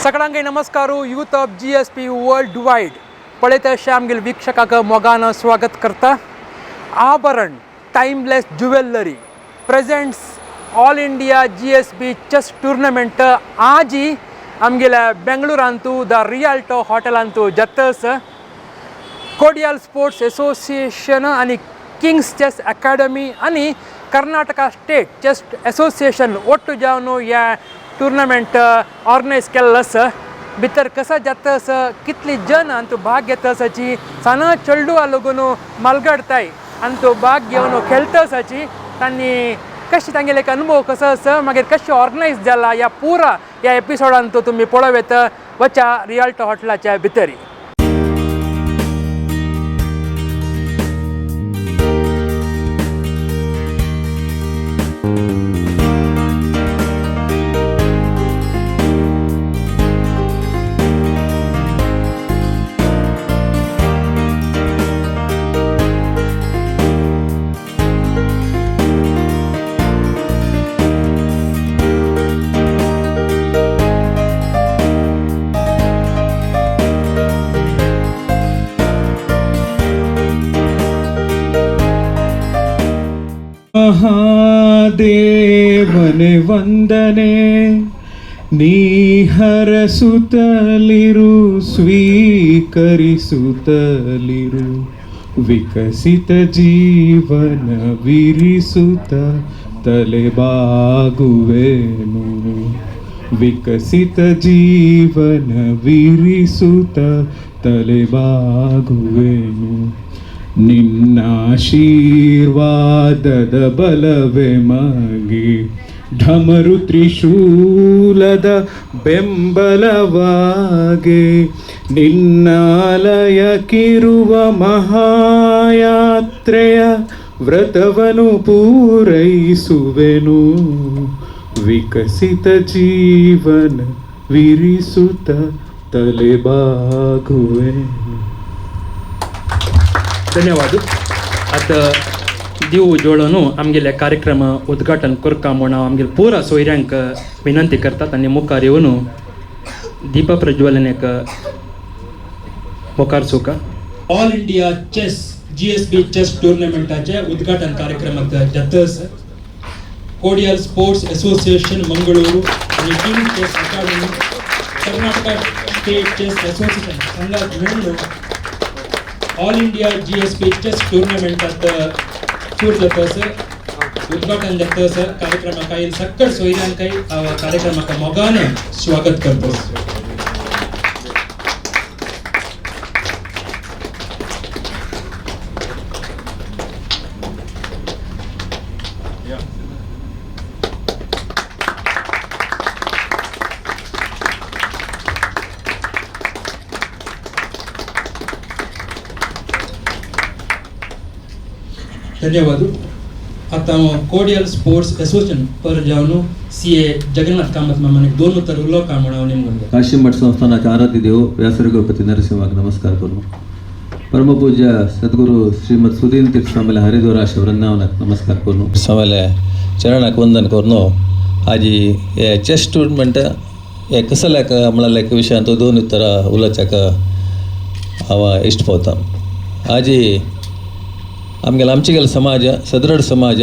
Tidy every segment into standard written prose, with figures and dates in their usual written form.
सगळ्यांक नमस्कार. Youth of GSB world wide पळयत अशें आमगेले वीक्षकाक मोगान स्वागत करता. Abharan timeless jewellery presents all India GSB chess tournament आजी आमगेल्या बेंगळुरांतू the Rialto हॉटेलांतू जातस. कोडियल स्पोर्ट्स असोसिएशन आनी किंग्स चेस अकॅडमी आनी कर्नाटका स्टेट चेस असोसिएशन ಒಟ್ಟು जावन ह्या टुर्नामेंट ऑर्गनायज केल्लो आसा. भितर कसो जाता आसा, कितली जन हातूंत भाग घेता आसाची, सान चेडवा लागून मालगडताय आनी भाग घेवन खेळटा आसाची, तांणी कशें तांगेले एक अनुभव कसो आसा, मागीर कशें ऑर्गनायज जाला, ह्या पुरा ह्या एपिसोडान तुमी पळोवं येता. वच्या रियाल्टो हॉटेलाच्या भितरी. ಮಹಾದೇವನೆ ವಂದನೆ, ನೀ ಹರಸುತ್ತಲಿರು, ಸ್ವೀಕರಿಸುತ್ತಲಿರು, ವಿಕಸಿತ ಜೀವನ ವಿರಿಸುತ್ತ ತಲೆಬಾಗುವೆನು, ವಿಕಸಿತ ಜೀವನ ವಿರಿಸುತ್ತ ತಲೆಬಾಗುವೆನು. ನಿನ್ನಾಶೀರ್ವಾದದ ಬಲವೆ ಮಗೆ, ಢಮರು ತ್ರಿಶೂಲದ ಬೆಂಬಲವಾಗೆ, ನಿನ್ನಾಲಯಕ್ಕಿರುವ ಮಹಾಯಾತ್ರೆಯ ವ್ರತವನು ಪೂರೈಸುವೆನು, ವಿಕಸಿತ ಜೀವನ ವಿರಿಸುತ್ತ ತಲೆಬಾಗುವೆನು. धन्यवाद. आतां दिव जोडून आमगेले कार्यक्रम उद्घाटन करता म्हूण हांव आमगेले पुरा सोयऱ्यांक विनंती करतात आनी मुखार येवन दीप प्रज्वलनेक मुखार सुका. All India chess GSB chess टुर्नामेंटाचे उद्घाटन कार्यक्रमाक जातस कोडियल स्पोर्ट्स असोसिएशन मंगळूरू आनी king chess academy, Karnataka state chess association संघात मेळून ऑल इंडिया GSB chess टुर्नामेंटात सुरू जाता, उद्घाटन जाता. कार्यक्रमाक आयल सक्कड सोयऱ्यांकय हांव कार्यक्रमाक मोगान स्वागत करता. धन्यवाद. आता कोडियल स्पोर्ट्स असोसिएशन पर जावन CA Jagannath Kamath मामाने दोन उतर उलोवका म्हूण हांव निमगुंदा. ಕಾಶಿಮಠ ಸಂಸ್ಥಾನಕ್ಕೆ ಆರಾಧ್ಯ ದೇವು ವ್ಯಾಸರಘುಪತಿ ನರಸಿಂಹಕ್ಕೆ ನಮಸ್ಕಾರ ಕರು. ಪರಮ ಪೂಜ್ಯ ಸದ್ಗುರು ಶ್ರೀಮದ್ ಸುಧೀನ್ ತೀರ್ಥ ಸ್ವಾಮಿಲೆ ಹರಿದ್ವಾರ ವೃಂದಾವನಕ್ಕೆ ನಮಸ್ಕಾರ ಕರು. ಸ್ವಾಮಿಲೆ ಚರಣಕ್ಕೆ ವಂದन करून आजी हे चेस टुर्नामेंट हे कसल्याक म्हळ्यार एक विशयांत दोन उतरां उलोवच्याक हांव इश्ट पावता. आजी आमगेले आमचे समाज सदृढ समाज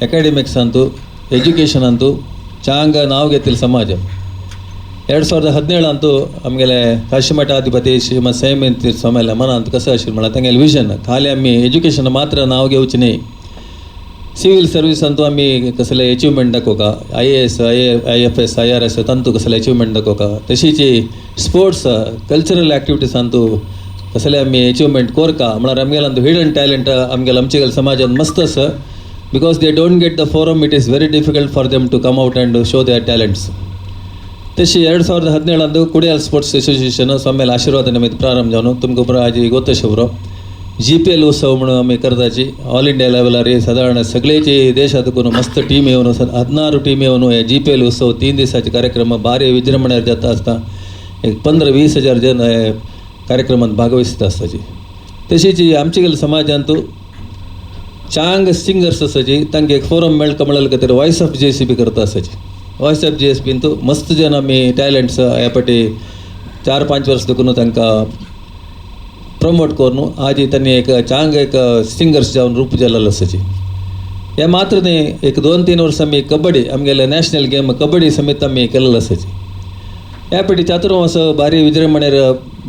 ಅಕಾಡೆಮಿಕ್ಸ್ ಅಂತೂ ಎಜುಕೇಷನ್ ಅಂತೂ ಚಾಂಗ ನಾವು ಗೆತ್ತಿಲ್ಲ ಸಮಾಜ. 2017 ಅಂತೂ ಆಮೇಲೆ ಕಾಶಿಮಠಾಧಿಪತಿ ಶ್ರೀಮದ್ ಸಂಯಮ ತೀರ್ಥ ಸ್ವಾಮಿಲೆ ಮನ ಅಂತ ಕಸ ಆಶೀರ್ವಾದ ತಂಗೆಲ್ ವಿಷನ್ ಖಾಲಿ आम्ही एज्युकेशन मात्र नाव घेवचें न्ही, सिव्हील सर्वीस अंतू आमी कसले एचिवमेंट दाखोवका, IAS, IFS, IRS तांतू कसले एचिवमेंट दाखोवका, तशीच स्पोर्ट्स कल्चरल एक्टिविटीज अंतू कसले आमी एचिवमेंट कोरका. म्हळ्यार आमगेले अंतू हिडन टॅलंट आमगेले आमचे समाजान मस्त आसा. Because they don't get the forum, it is very difficult for them to come out and show their talents. तशी 2017 ಕುಡಿಯಾಲ್ ಸ್ಪೋರ್ಟ್ಸ್ असोसिएशन स्वाम्याला आशीर्वाद निमित्त प्रारंभ जावन तुमकां पुरो आजी गोतशे पुरो GPL उत्सव म्हणून आमी करताची. ऑल इंडिया लेवलार सादारण सगळेची देशात करून मस्त टीम येवन 16 टीम येवन हे GPL उत्सव 3 दिसाचे कार्यक्रम भारी विजृंभण्यार जाता आसता. एक 15-20 हजार जन हे कार्यक्रमात भागवहित आसताची. तशीच आमचे गेले समाजांतू चांग सिंगर्स आसाची, तांकां एक फोरम मेळका म्हणल्यार खातीर वॉयस ऑफ JCB करता आसाची. वॉयस ऑफ GSB तूं मस्त जन आमी टॅलंट्स ह्या पाटी 4-5 वर्स देखून तांकां प्रमोट करून आज तांणी एक चांग एक सिंगर्स जावन रूप जाल्लो आसाची. हे मात्र न्ही, एक 2-3 वर्सां आमी कबड्डी आमगेले नॅशनल गेम कबड्डी समेत आमी केल्लो आसाची. ह्या पाटी चातुर्मास भारी विजृंभणेर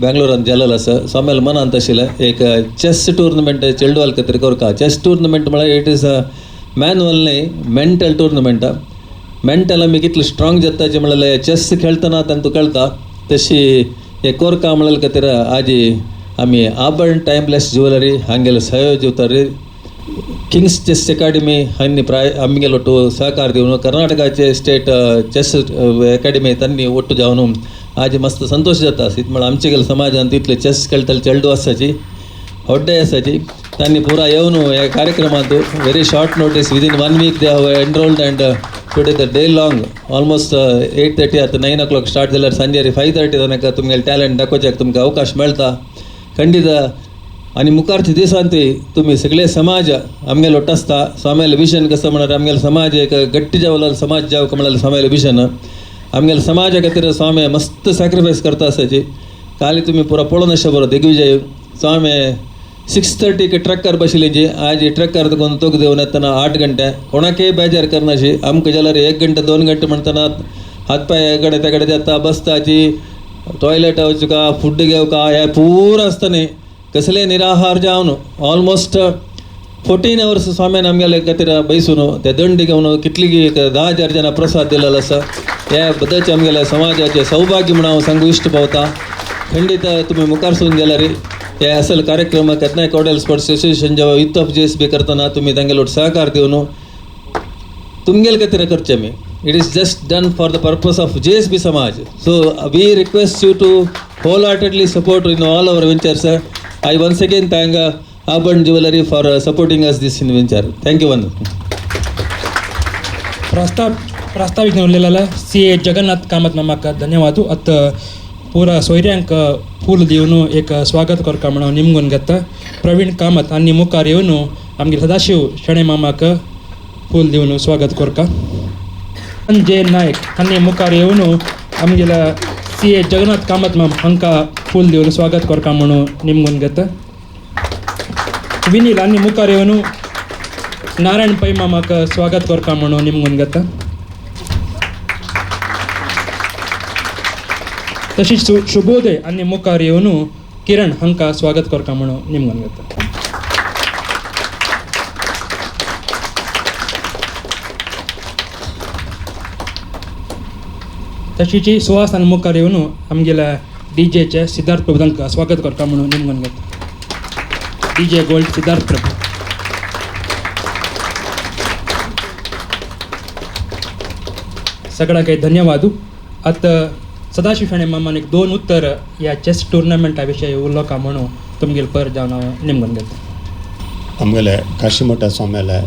बेंगलोरान जाल्लो आसा. स्वाम्याल मनांत आशिल्लें एक चॅस टुर्नामेंट चेडवाल खातीर करता. चॅस टुर्नामेंट म्हळ्यार it is a manual न्ही, मेंटल टुर्नामेंट. मेंटल आमी कितले स्ट्रॉंग जाताचे म्हळ्यार चॅस खेळटना तांकां कळटा. तशी हे कोरका म्हळ्यार खातीर आजी आमी आभरण टायमलेस ज्युवेलरी हांगेले सहयोग दिवतारी किंग्स चेस अकाडेमी हांणी प्राय आमगेलो ಒಟ್ಟು ಸಹಕಾರ दिवन कर्नाटकाचे स्टेट चेस अकाडेमी तांणी ಒಟ್ಟು जावन आज मस्त संतोष जाता. इत म्हळ्यार आमचे गेले समाजांत इतले चेस खेळटले चेडू आसाची होड्डे आसाची तांणी पुरा येवन ह्या कार्यक्रमांत very short notice within 1 week they have enrolled and today the day long almost 8:30 आतां 9 o'clock start जाल्यार सांजे 5:30 तनक तुमगेले टॅलंट दाखोवच्याक तुमकां अवकाश मेळटा खंडीत. आनी मुखारच्या दिसांत तुमी सगळे समाज आमगेलो ಒಟ್ಟು आसता. स्वाम्याले विजन कसं म्हळ्यार आमगेलो समाज एक गट्टी जावलो समाज जावक म्हळ्यार स्वाम्याले विजन. आमगेले समाजा खातीर स्वामी मस्त सॅक्रिफायस करता आसाची. काली तुमी पुरा पळोवन अशें बरो दिग्विजय स्वामी 6:30 ट्रक्कार बशिल्ली जी आज ट्रक्कार तुका तोग देवन येतना 8 घंटे कोणाकय बेजार करनाशी. आमकां जाल्यार 1 घंटे 2 घंटे म्हणटना हात पांय हेकडे तेकडे जाता बसताची टॉयलेट वचूका फूड घेवका हे पुरा आसता न्ही कसले निराहार जावन ऑलमोस्ट 14 आवर्स स्वाम्यान आमगेले खातीर बैसून ते दंडी घेवन कितली एक 10,000 जाणां प्रसाद दिलेलो आसा. हे बद्दलचे आमगेले समाजाचे सौभाग्य म्हणून हांव सांगू इश्ट पावता. खंडीत तुमी मुखार सून गेल्यार हे असल कार्यक्रम केन्नाय कॉडेल स्पोर्ट्स एसोसिएशन जेव्हा युथ ऑफ GSB करतना तुमी तांगेलो सहकार दिवन तुमगेले खातीर करचें आमी. It is just done for the purpose of GSB Samaj. So we request you to wholeheartedly support in all our ventures. I once again thank Abharan Jewellery for supporting us this in venture. Thank you. One प्रास्ताविक उरलेला CA Jagannath Kamat मामाक धन्यवाद. अत पूरा सोयऱ्यांक फूल दिवन एक स्वागत करका म्हणून निमगून घेता. प्रवीण कामत आनी मुखार येवन आमगे सदाशिव शेणे मामाक फूल दिवन स्वागत करका. जे नायक हांणी मुखार येवन आमगेल्या CA Jagannath Kamat माम हांकां फूल दिवन स्वागत करका म्हणून निमगून घेता. विनील आनी मुखार येवन नारायण पै मामाक स्वागत करका म्हणून निमगून घेता. तशीच शुभोदय आनी मुखार येवन किरण हांकां स्वागत करका म्हणून निमगून घेता. तशीच सुहास आनी मुखार येवन आमगेल्या डीजेचे सिद्धार्थ प्रभू तांकां स्वागत करता म्हणून निमगून घेता. DJ gold Siddharth Prabhu. सगळ्यांक धन्यवाद. आतां सदाशिव शेणै मामान एक 2 उत्तर ह्या चेस टुर्नामेंटा विशयी उलोवका म्हणून तुमगेले पर जावन हांव निमगून घेता. आमगेले काशीमठ स्वाम्याले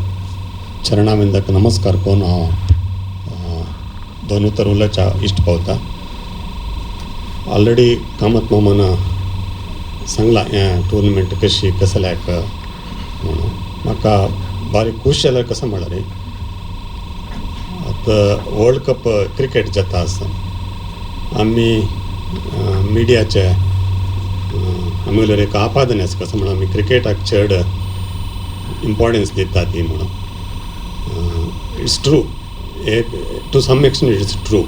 चरणाविंदक नमस्कार करून हांव 2 उत्तर उलोवच्या इश्ट पावता. ऑलरेडी कामत मामान सांगला हें टुर्नामेंट कशी कसल्याक म्हणून म्हाका बारीक खूश जाल्यार कसं म्हळ्यार आतां वर्ल्ड कप क्रिकेट जाता आसा. आमी मिडियाचे आमगेले एक आपादन आसा कसं म्हणून आमी क्रिकेटाक चड इम्पॉर्टन्स दिता ती म्हणून. It's true, एक to some extent it's true.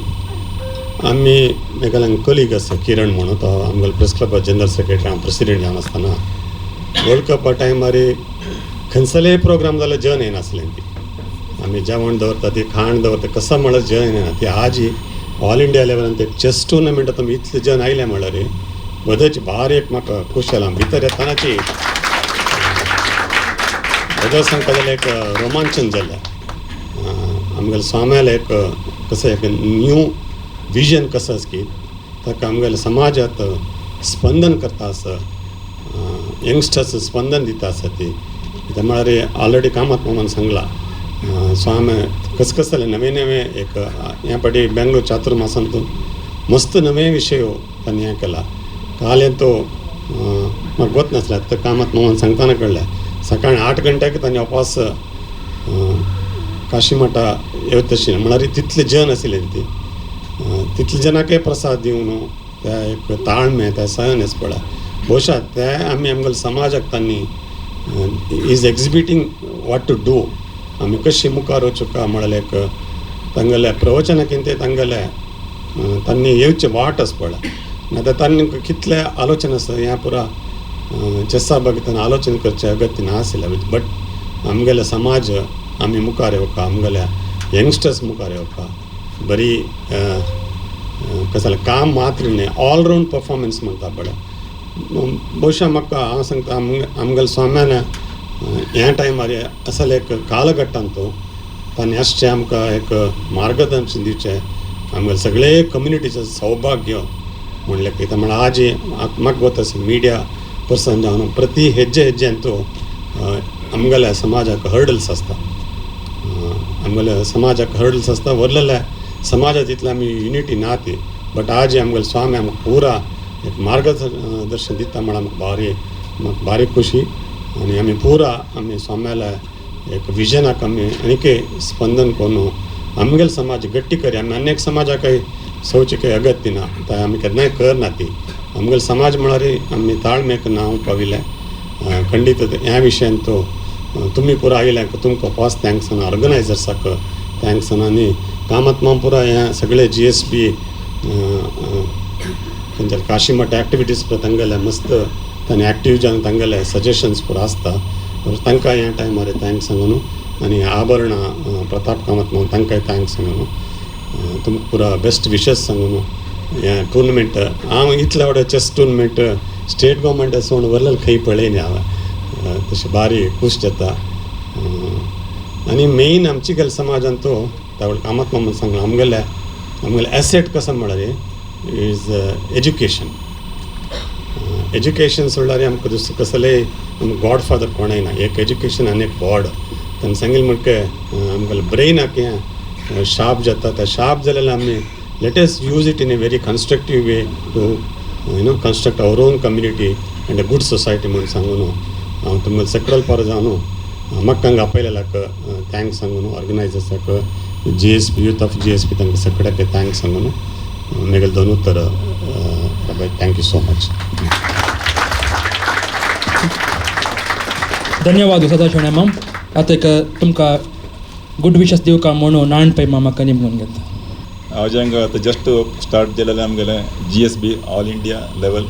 आमी मेघालयान कलीग आसा किरण म्हणून, तो आमगेलो प्रेस क्लबा जनरल सेक्रेटरी हांव प्रेसिडेंट जावन आसतना वर्ल्ड कपा टायमार खंयसलेय प्रोग्राम जाल्यार जेवण येनासलें. ती आमी जेवण दवरता ती खाण दवरता कसं म्हळ्यार जेवण येना ती. आज ऑल इंडिया लेवलान ते चेस टुर्नामेंट आतां इतले जण आयले म्हळ्यार बदच भार एक म्हाका खूश जाला. भितर येतानाची बदल सांगता जाल्यार एक रोमांचन जालें. आमगेले स्वाम्याले एक कसं एक न्यू विजन कसं आसा की ताका आमगेले समाजांत स्पंदन करता आसा, यंगस्टर्स स्पंदन दिता आसा ती. कित्याक म्हळ्यार ऑलरेडी कामत मामान सांगलां स्वामी कस कस जालें नवे नवे एक ह्या फावटी बेंगलोर चातुर्मासांत मस्त नवे विशय तांणी हें केला. काल तो म्हाका गोत नासलें, आतां कामत मामान सांगतना कळ्ळें सकाळी 8 घंट्याक तांणी उपास काशीमठा येवतशी म्हळ्यार तितले जन आशिल्ले ती तितले जनाकय प्रसाद दिवन त्या एक ताळमेळ त्या सहन आसा पळय बहुशा ते आमी आमगेले समाजाक तांणी is exhibiting what to do. आमी कशी मुखार वचूंक म्हळ्यार एक तांगेल्या प्रवचनाकीन ते तांगेले तांणी येवचे वाट आसा पळय ना तर तांणी कितले आलोचन आसा ह्या पुरा चेसा बागेत आलोचन करचें अगत्य नाशिल्लें. बट आमगेले समाज आमी मुखार येवका, आमगेल्या यंगस्टर्स मुखार येवका, बरी कसलें काम मात्र न्हय ऑलरावंड परफॉर्मन्स म्हणटा पळय. बहुशा म्हाका हांव सांगता आमगेल्या स्वाम्यान ह्या टायमार असले एक कालघट्टान तो तांणी अशें आमकां एक मार्गदर्शन दिवचें आमगेले सगळे कम्युनिटीचें सौभाग्य म्हणलें कितें म्हळ्यार आज म्हाका गोत आसा मिडिया पर्सन जावन प्रति हेज्जे हेज्जेन तो आमगेल्या समाजाक हर्डल्स आसता, आमगेल्या समाजाक हर्डल्स आसता. व्हडलेल्या समाजात इतले आमी युनिटी ना ती, बट आज आमगेले स्वामी आमकां पुरा एक मार्गदर्शन दिता म्हळ्यार आमकां भारी म्हाका भारी खुशी. आनी आमी पुरा आमी स्वाम्याल्या एक विजनाक आमी आनीकय स्पंदन करून आमगेले समाज गट्टी करी. आमी आनी एक समाजाकय सवची काही अगत्य ना, ते आमी केन्नाय करना ती. आमगेले समाज म्हळ्यार आमी ताळमेक नांव पाविल्लें खंडीत ह्या विशयान तो तुमी पुरा आयिल्ल्या तुमकां फर्स्ट thanks ऑर्गनायजर्साक thanks. आनी कामत माम पुरा ह्या सगळे GSB तांच्या काशीमठ एक्टिविटीज पुरा तांगेले मस्त तांणी एक्टीव जावन तांगेले सजेशन्स पुरा आसता, तांकां ह्या टायमार thanks सांगून. आनी आभरणां प्रताप कामत माम तांकांय thanks सांगून तुमकां पुरा बेस्ट विशस सांगून ह्या टुर्नामेंट हांव इतले व्हडले चॅस टुर्नामेंट स्टेट गव्हर्मेंट आसून व्हडलें खंय पळयना हांवें, तशें भारी खूश जाता. आनी मेन आमची गेले समाजान तो तावळ कामत मामान सांगलां आमगेले आमगेले एसेट कसो म्हळ्यार is education. Education सोडल्यार आमकां दुसरें कसलेय आमकां गॉड फादर कोणय ना, एक एज्युकेशन आनी एक गॉड. ताणें सांगिल्लें म्हणके आमगेले ब्रेनाक हें शार्प जाता, त्या शार्प जाल्यार आमी let us use it in a very constructive way to you know construct our own community and a good society म्हूण सांगून हांव तुमकां सकयल पर जावन म्हाका हांगा आपयलेल्याक thanks सांगून ऑर्गनायजर्साक GSB youth of GSB तांकां सगळ्याक thanks सांगून मेगेले दोन उत्तर. Thank you so much. धन्यवाद सदाशिव माम. आतां एक तुमकां गुड विशस दिवका म्हणून नारायण पै मामाक निमगून घेता. हांव हांगा आतां जस्ट स्टार्ट जालेलें आमगेलें GSB all India level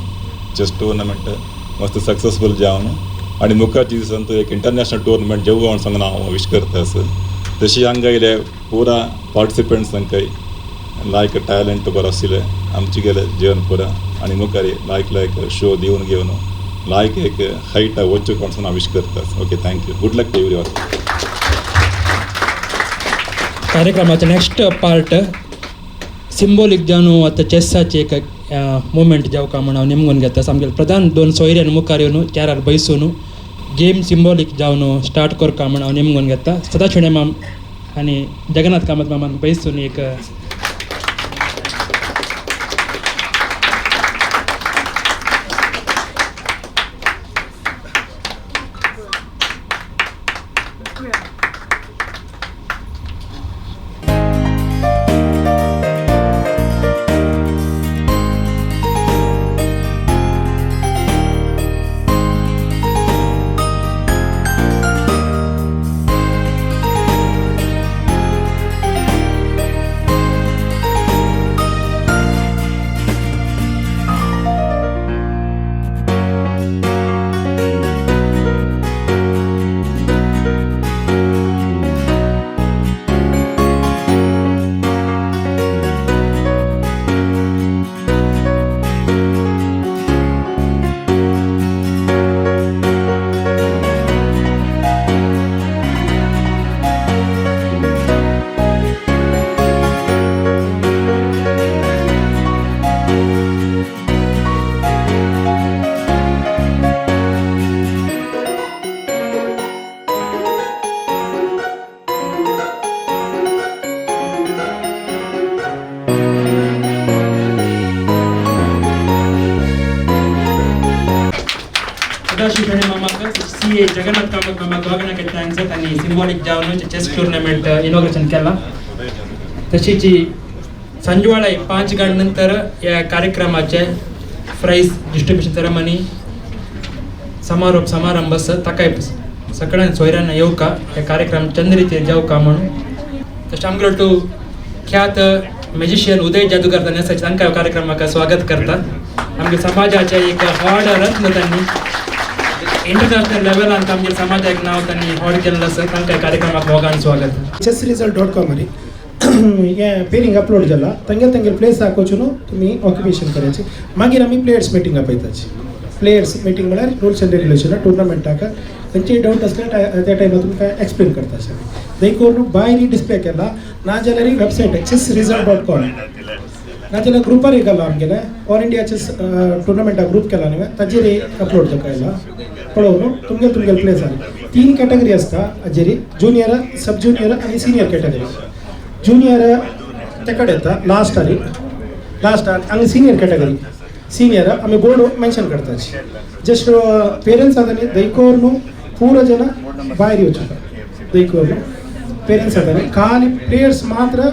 chess tournament मस्त सक्सेसफूल जावन आनी मुखारच्या दिसान तो एक इंटरनॅशनल टुर्नामेंट जेवू म्हूण सांगून हांव विश करता आसा. तशी हांगा येयले पुरा पार्टिसिपंट्स तांकां लायक टॅलंट बरो आशिल्लें आमचे गेले जेवन पुरा आनी मुखार लायक लायक शो दिवन घेवन लायक एक हायट वचूंक म्हणून हांव विश करता. Okay, thank you, good luck to everyone. कार्यक्रमाचे नेक्स्ट पार्ट सिंबॉलीक जावन आतां चेसाचे एक मुवमेंट जावका म्हूण हांव निमगून घेता. सामके प्रधान दोन सोयऱ्यान मुखार येवन चेरार बैसून गेम सिंबॉलीक जावन स्टार्ट करका म्हूण हांव निमगून घेता. सदाशिव माम आनी जगन्नाथ कामत मामान बैसून एक सदाशिव मामाक सी ए जगन्नाथ कामत मामा दोगांक thanks तांणी सिंबॉलीक जावन चेस टुर्नामेंट इनॉग्रेशन केला. तशीच संजवाळे 5 गण नंतर या कार्यक्रमाचे प्राईज डिस्ट्रिब्युशन सेरेमनी समारोप समारंभ आसा ताकाय सगळ्यांक सोयऱ्यांना येवका हे कार्यक्रम चंद रितीर जावका म्हणून. तशें आमगेलो टू ख्यात मॅजिशियन उदय जादूगर तांणी आसा तांकां कार्यक्रमाक स्वागत करता. आमगे समाजाचे एक व्हड रत्न तांणी इंटरनॅशनल लेवलान आमगे समाजाक नांव तांणी व्हड केल्लें आसा तांकां कार्यक्रमाक मोगान स्वागत. चेस रिजल्ट डॉट कॉम आनी हें पेरींग अपलोड जाला तांगेले तांगेले प्लेस दाखोवचे न्हू तुमी ऑक्युपेशन करायची. मागीर आमी प्लेयर्स मिटींग आपयताची. प्लेयर्स मिटींग म्हळ्यार रुल्स एंड रेग्युलेशन टुर्नामेंटाक खंयचेय डावट आसले त्या टायमार तुमकां एक्सप्लेन करता अशें. देखून भायर डिस्प्ले केला नाजाल्यार वेबसायट chessresult.com नाजाल्यार ग्रुपार घाला आमगेले ऑल इंडिया चेस टुर्नामेंटा ग्रूप केला न्ही ताजेर अपलोड केला पळोवन तुमगेले तुमगेले प्लेस आनी 3 कॅटेगरी आसता हाजेर ज्युनियर सब ज्युनियर आनी सिनियर कॅटेगरी. ज्युनियर ते कडेन येता लास्ट आनी लास्ट आनी सिनियर कॅटेगरी सिनियर आमी बोर्ड मेन्शन करताची. जस्ट पेरेंट्स आतां न्ही दैकोर पूरा जन भायर येवचो दैकोर पेरेंट्स आतां न्ही खाली प्लेयर्स मात्र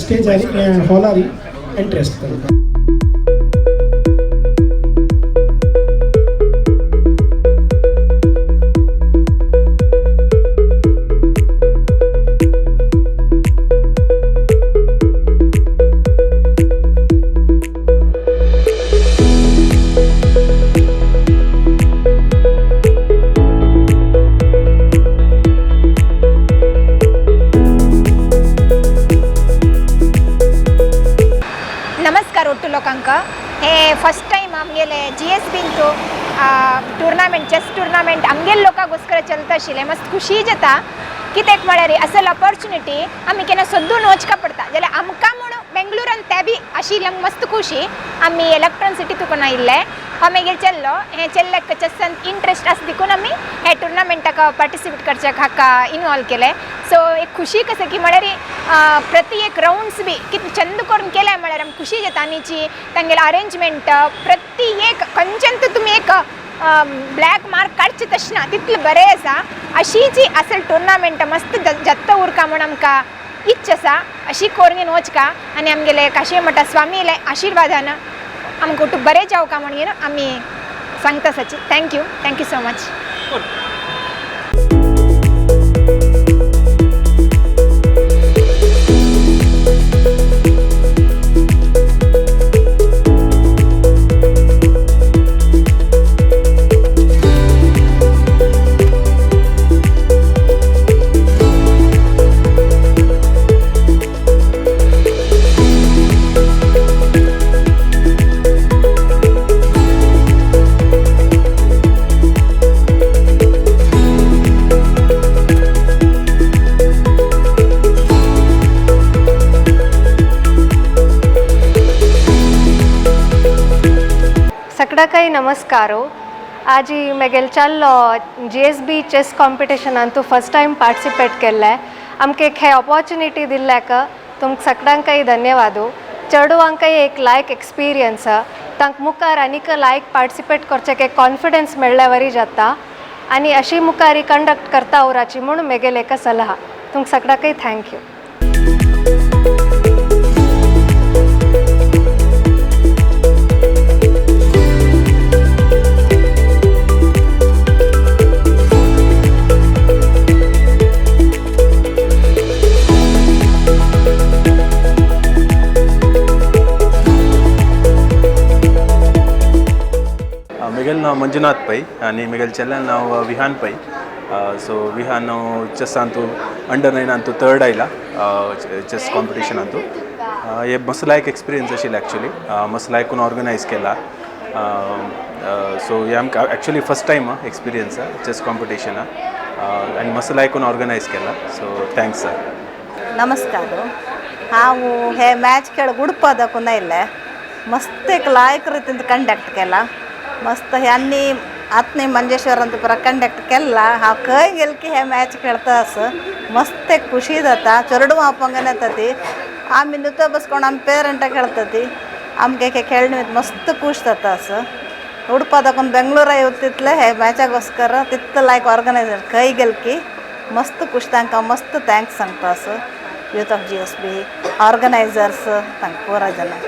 स्टेजार हॉलार एंट्री आसता. नमस्कार ಒಟ್ಟು लोकांक. हे फर्स्ट टाइम आमगेले जी एस बींतू टुर्नामेंट चेस टुर्नामेंट आमगेले लोकांकोस्कर चलता आशिल्लें. मस्त खुशी जाता कित्याक म्हळ्यार असल ऑपॉर्च्युनिटी आमी केन्ना सोदून वचका पडटा जाल्यार आमकां म्हूण बेंगलोरान ते बी आशिल्ले मस्त खुशी. आमी इलेक्ट्रॉन सिटी तुकून आयिल्ले हो मागीर चल्लो हें चेल्ल्याक चेसान इंट्रस्ट आसा देखून आमी हे टुर्नामेंटाक पार्टिसिपेट करच्याक हाका इनवॉल्व केलें. सो एक खुशी कसं की म्हळ्यार प्रति एक रावंड्स बी कितें चंद करून केलें म्हळ्यार आमकां खुशी जाता. आनी जी तांगेले अरेंजमेंट प्रति एक खंयच्यान तर तुमी एक ब्लॅक मार्क काडचे तशें ना तितलें बरें आसा. अशी जी असल टुर्नामेंट मस्त जाता उरका म्हूण आमकां इच्छा आसा. अशी कोरगेन वचका आनी आमगेले काशी मठा स्वामीले आशिर्वादान आमकां कुटुंब बरें जावका म्हणून आमी सांगता साची. Thank you, thank you so much. सगळ्यांकय नमस्कारो. आज मेगेल चाललो जी एस बी चेस कॉम्पिटिशनान तूं फर्स्ट टायम पार्टिसिपेट केल्लें. आमकां एक हे ऑपॉर्च्युनिटी दिल्ल्याक तुमकां सगळ्यांकय धन्यवादो. चेडवांकय एक लायक एक्सपिरियन्स तांकां मुखार आनीक लायक पार्टिसिपेट करचें एक कॉन्फिडन्स मेळ्ळ्या वरी जाता आनी अशी मुखार कंडक्ट करता उराची म्हूण मेगेल एक सलाह. तुमकां सगळ्यांकय thank you. मेगेल नांव मंजुनाथ पै आनी मेगेल चेल्यान नांव विहान पै. सो विहान चेसांतू अंडर 9 थर्ड आयला चेस कॉम्पिटिशनांतू. हे मस्त लायक एक्सपिरियन्स आशिल्लें एक्चुली मस्त लायकून ऑर्गनायज केला. सो हे आमकां actually first time experience chess competition आनी मस्त लायकून ऑर्गनायज केला. So thanks sir. नमस्कार. हांव हे मॅच खेळ गुडपादाकून आयिल्लें. मस्त एक लायक रितीन कंडक्ट केला. मस्त ह्यांनी आत्नी मंजेश्वरांत पुरा कंडक्ट केला. हांव खंय गेल की हे मॅच खेळता असं मस्त एक खुशी जाता. चेडवां आपोंगन येता ती आमी नुतो बसकोण आमी पेरंटां खेळटा ती आमकां हे खेळणी मस्त खूश जाता असं. उडपा दाखून बेंगलोरा येवता तितले हे मॅचाक तितलो लायक ऑर्गनायजर खंय गेल की मस्त खुश तांकां मस्त thanks सांगता असो youth of GSB organisers तांकां पुरा जाणां.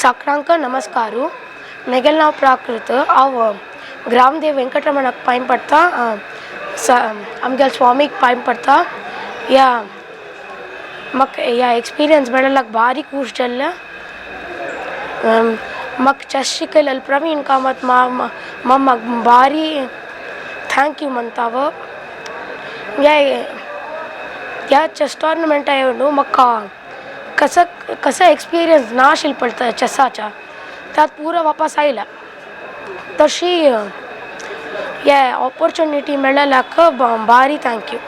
सगळ्यांक नमस्कार. मेगेल नांव प्राकृत. हांव ग्रामदेव वेंकटरमणाक पांय पडटा, आमगेल स्वामीक पांय पडटा. ह्या म्हाका ह्या एक्सपिरियन्स मेळ्ळ्याक भारी खूश जाल्लें. म्हाका चॅस शिकयलें प्रवीण कामत मम्माक भारी thank you म्हणटा हांव. ह्या ह्या चॅस टोर्नामेंटा येवन म्हाका कसं कसं एक्सपिरियन्स ना आशिल्लो पळय चॅसाच्या त्यात पुरो वापस आयला. तशी हे ऑपॉर्च्युनिटी मेळ्ळ्याक भारी thank you.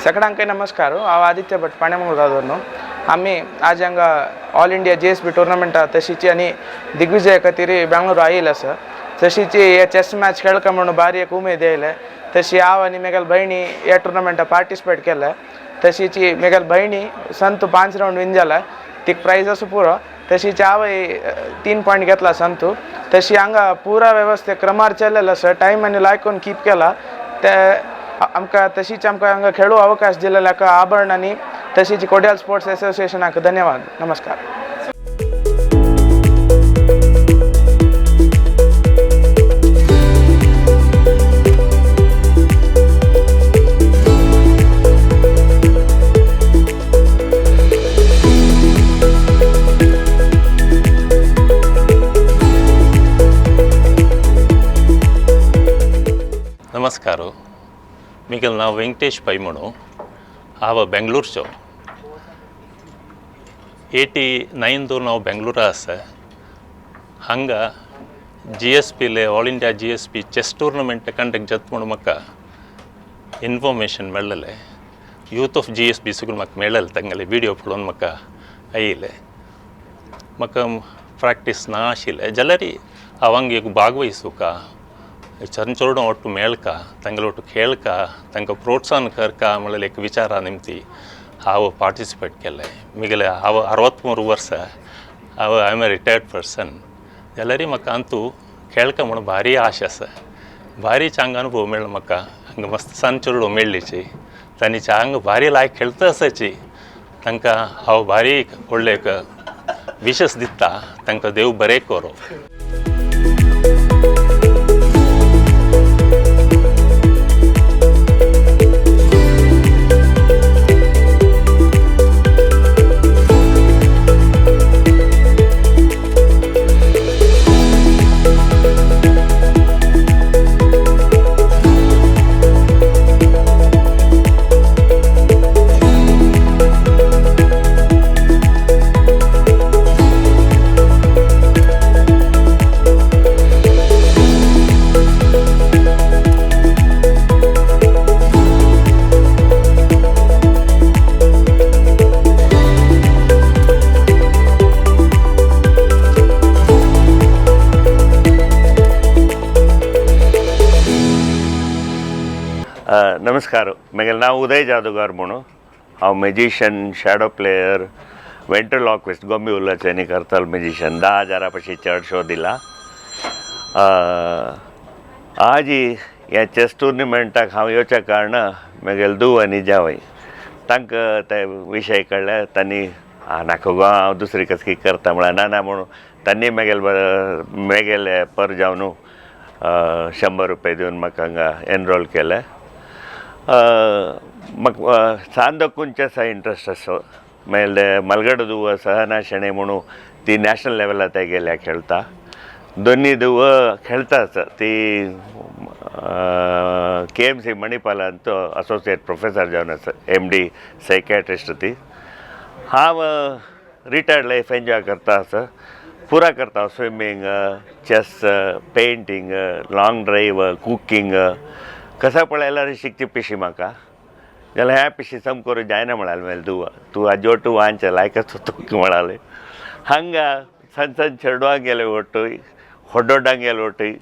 सगळ्यांक नमस्कार. हांव आदित्य भट पाण्यामंगळूर. आमी आज हांगा ऑल इंडिया GSB टुर्नामेंट तशीची आनी दिग्विजय खातीर बेंगळूर आयिल्ले आसा. तशीची हे चॅस मॅच खेळका म्हणून भारी एक उमेद येयले. तशी हांव आनी म्हगेले भयणी ह्या टुर्नामेंटा पार्टिसिपेट केले. तशीची म्हगेले भयणी संतू 5 रावंड विन जाला, तिका प्रायज आसा पुरो. तशीच हांवें 3 पॉयंट घेतला संतू. तशी हांगा पुरा वेवस्थे क्रमार चल्लेलो आसा. टायम आनी लायकून कीप केला ते आमकां. तशीच आमकां हांगा खेळू अवकाश दिलेल्याक आभरण आनी तशीच कोडियाल स्पोर्ट्स एसोसिएशनाक धन्यवाद. नमस्कार. नमस्कार. मिगेल नांव वेंकटेश पै म्हणू. हांव बेंगलोरचो. 89 हांव बेंगलोरा आसा. हांगा GSP all India GSB chess tournament conduct जाता म्हणून म्हाका इन्फॉर्मेशन मेळ्ळें. यूथ ऑफ GSB सगळें म्हाका मेळ्ळें. तांगेले विडियो पळोवन म्हाका आयिल्लें. म्हाका प्रॅक्टीस ना आशिल्लें जाल्यार हांव हांगा एक भागवहिसूका चरणचोरडो ಒಟ್ಟು ಮೇಳ್ಕ तांगेले ಒಟ್ಟು खेळका तांकां प्रोत्साहन करका म्हणलें एक विचारा निमती हांव पार्टिसिपेट केलें. मिगेले हांव 63 वर्सां हांव I am a retired person जाल्यार म्हाका अंतू खेळका म्हणून भारी आश आसा. भारी चांग अनुभव मेळ्ळो म्हाका. हांगा मस्त सान चेडो मेळ्ळीची तांणी चांग भारी लायक खेळता आसाची. तांकां हांव भारी व्हडलें एक विशस दिता. तांकां देव बरें करूं. नमस्कार. म्हगेलें नांव उदय जादूगार म्हणून. हांव मॅजिशियन, शॅडो प्लेयर, वेंट्रिलॉक्विस्ट, गोंबी उल्लाच्यांनी करतालो मॅजिशियन. 10,000 पशी चड शो दिला. आज ह्या चॅस टुर्नामेंटाक हांव येवच्या कारणान म्हगेले धूव आनी जावय. तांकां ते विशय कळ्ळे तांणी नाका गो हांव दुसरी कसली करता म्हळ्यार ना ना म्हणून तांणी मेगेले मेगेले पर जावन 100 रुपये दिवन म्हाका हांगा एनरोल केलें. म्हाका सांदोकून चेसा इंट्रस्ट आसो. मागीर मलगड दुव सहना शेणै म्हणून ती नॅशनल लेवला ते गेल्या खेळटा. दोनी दुव खेळटा आसा ती KMC मणिपालांत असोसिएट प्रोफेसर जावन आसा, MD psychiatrist ती. हांव रिटायर्ड लायफ एन्जॉय करता आसा, पुरा करता swimming, chess, painting, long drive, cooking. कसा पळयल्यार शिकची पिशी म्हाका जाल्यार ह्या पिशी सम करूं जायना म्हळाले मागीर दुवा तूं आजोटू वांच लायकच तूं म्हळाले. हांगा सण सण चेडवां गेले वटूय होड्डोडांक गेले वटूय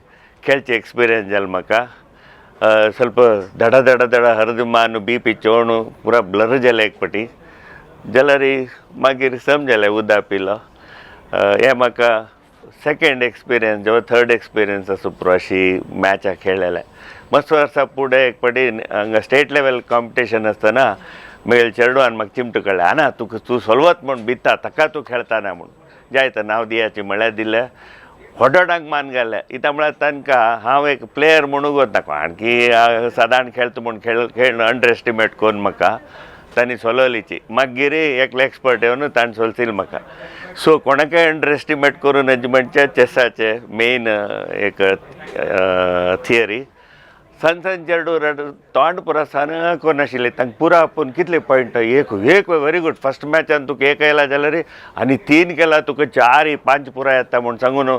खेळचे एक्सपिरियन्स जालो म्हाका. ಸ್ವಲ್ಪ ದಡ ದಡ ದಡ हरद मान BP चोणू पुरा ब्लर जालें एक पटी जाल्यार मागीर सम जालें उदक पिलो. हें म्हाका सेकेंड एक्सपिरियन्स जेव्हा थर्ड एक्सपिरियन्स आसा पुरो अशी मॅचाक खेळ्ळेलें. मस्त वर्सां फुडें एक पटी हांगा स्टेट लेवल कॉम्पिटिशन आसतना मेळ चेडवान म्हाका चिमटो काडलें, आना तुका तूं सोलवत म्हूण भिता ताका तूं खेळटाना म्हूण जायत नांव दियाचें म्हळ्यार दिलें. होडोडांक मान घालें इता म्हळ्यार तांकां हांव एक प्लेयर म्हणून वता आणखी सादारण खेळटा म्हूण खेळ खेळ अंडर एस्टिमेट करून म्हाका तांणी सोलवलीची. मागीर एकले एक्सपर्ट येवन ताणें सोलशील म्हाका. सो कोणाकय अंडर एस्टिमेट करून म्हणजे चेसाचें मेन एक थियरी. सन सन चेडू तोंड पुरा सन करून आशिल्लें तांकां पुरा आपूण कितले पॉयंट एक एक व्हेरी गूड फर्स्ट मॅचान तुका एक येयला जाल्यार आनी 3 केला तुका 4 5 पुरा येता म्हूण सांगून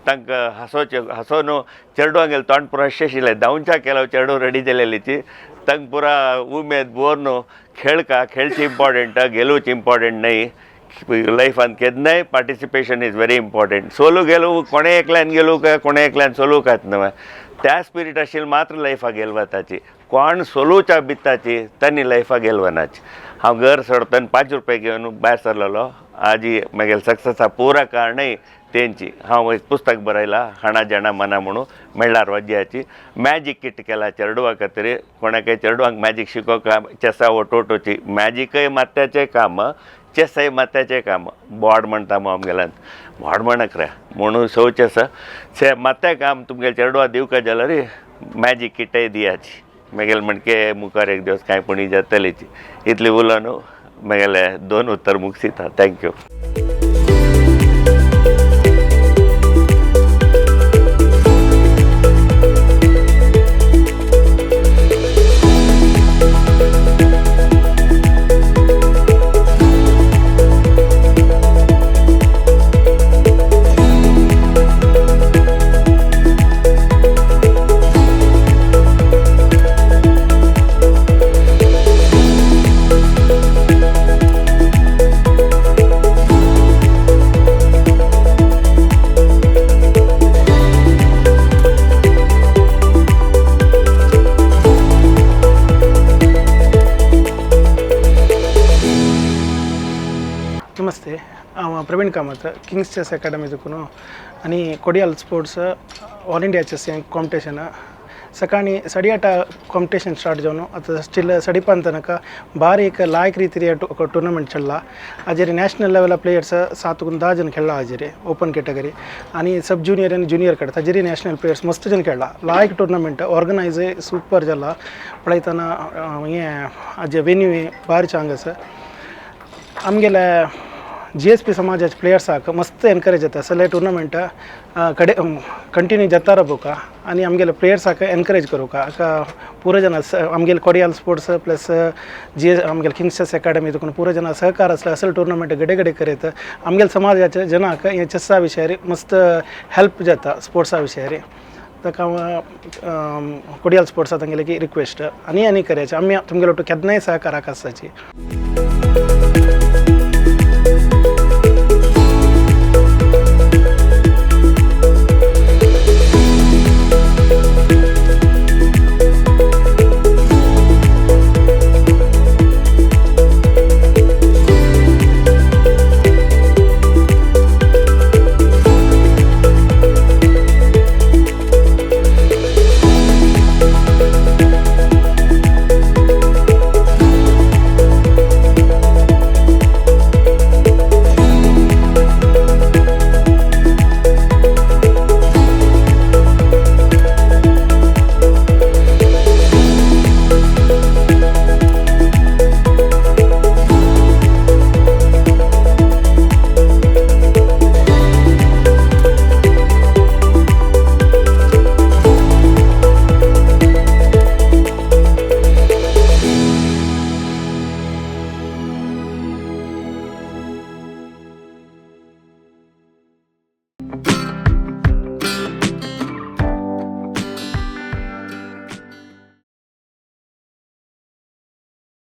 तांकां हांसोचें हांसोन चेडवांक गेलें तोंड पुरा अशें आशिल्लें. धांवच्या केला चेडू रेडी जालेलीची तांकां पुरा उमेद बोर्न खेळका खेळची इम्पॉर्टंट गेलोवची इम्पॉर्टंट न्हय लायफान केन्नाय पार्टिसिपेशन is very important. सोलू गेलो कोणे एकल्यान गेलो काय कोणे एकल्यान सोलू कात न्हय त्या स्पिरीट आशिल्लें मात्र लायफाक गेलवताची. कोण सोलूच्या बित्ताची तांणी लायफाक गेलवनाची. हांव घर सोडतना 5 रुपये घेवन भायर सरलेलो. आजी मागीर सक्सेसा पुरा कारणय तेंची. हांव एक पुस्तक बरयलां हाणा जाणा मना म्हणून मेळ्ळार वाज्याची. मॅजीक किट केला चेडवा खातीर कोणाकय चेडवांक मॅजीक शिकोवंक चेसा ओटोटोची मॅजिकय मात्याचें काम चेसय मात्याचें काम बोर्ड म्हणटा आमगेल्यान बोर्ड म्हणक रे म्हणून सो चेस से मात्या काम तुमगेले चेडवा दिवका जाल्यार मॅजीक किटय दियाची मागीर म्हणके मुखार एक दिवस कांय पुणी जातलीची. इतली उलोवन मागेले 2 उत्तर मुगसिता. Thank you. नमस्ते, हांव प्रवीण कामत किंग्स चेस अकॅडमी देखून आनी Kodial sports all India chess competition सकाळी 8:30 कॉम्पिटिशन स्टार्ट जावन आतां स्टील 5:30 तनक भारी एक लायक रीति टुर्नामेंट चल्ला. हाजेर नॅशनल लेवला प्लेयर्स 7 10 जण खेळ्ळा हाजेर ओपन कॅटेगरी आनी सब ज्युनियर आनी ज्युनियर कडे ताजेर नॅशनल प्लेयर्स मस्त जण खेळ्ळा. लायक टुर्नामेंट ऑर्गनायज सुपर जाला पळयतना हें हाजे वेन्यू भारी चांग आसा. आमगेले GSP समाजाचे प्लेयर्साक मस्त एनकरेज जाता सगळे टुर्नामेंट कडे कंटिन्यू जाता राबोवका आनी आमगेले प्लेयर्साक एनकरेज करूका. पुरो जन आमगेले कोडियाल स्पोर्ट्स प्लस जी आमगेले किंग्स चेस अकॅडमी देखून पुरो जन सहकार आसले असले टुर्नामेंट गडे गडे करीत आमगेले समाजाचे जनाक हे चेसा विशयार मस्त हेल्प जाता स्पोर्ट्सा विशयार. ताका हांव कोडियाल स्पोर्ट्सा तांगेले की रिक्वेस्ट आनी आनी करायचे आमी तुमगेले ಒಟ್ಟು केन्नाय सहकाराक आसताची.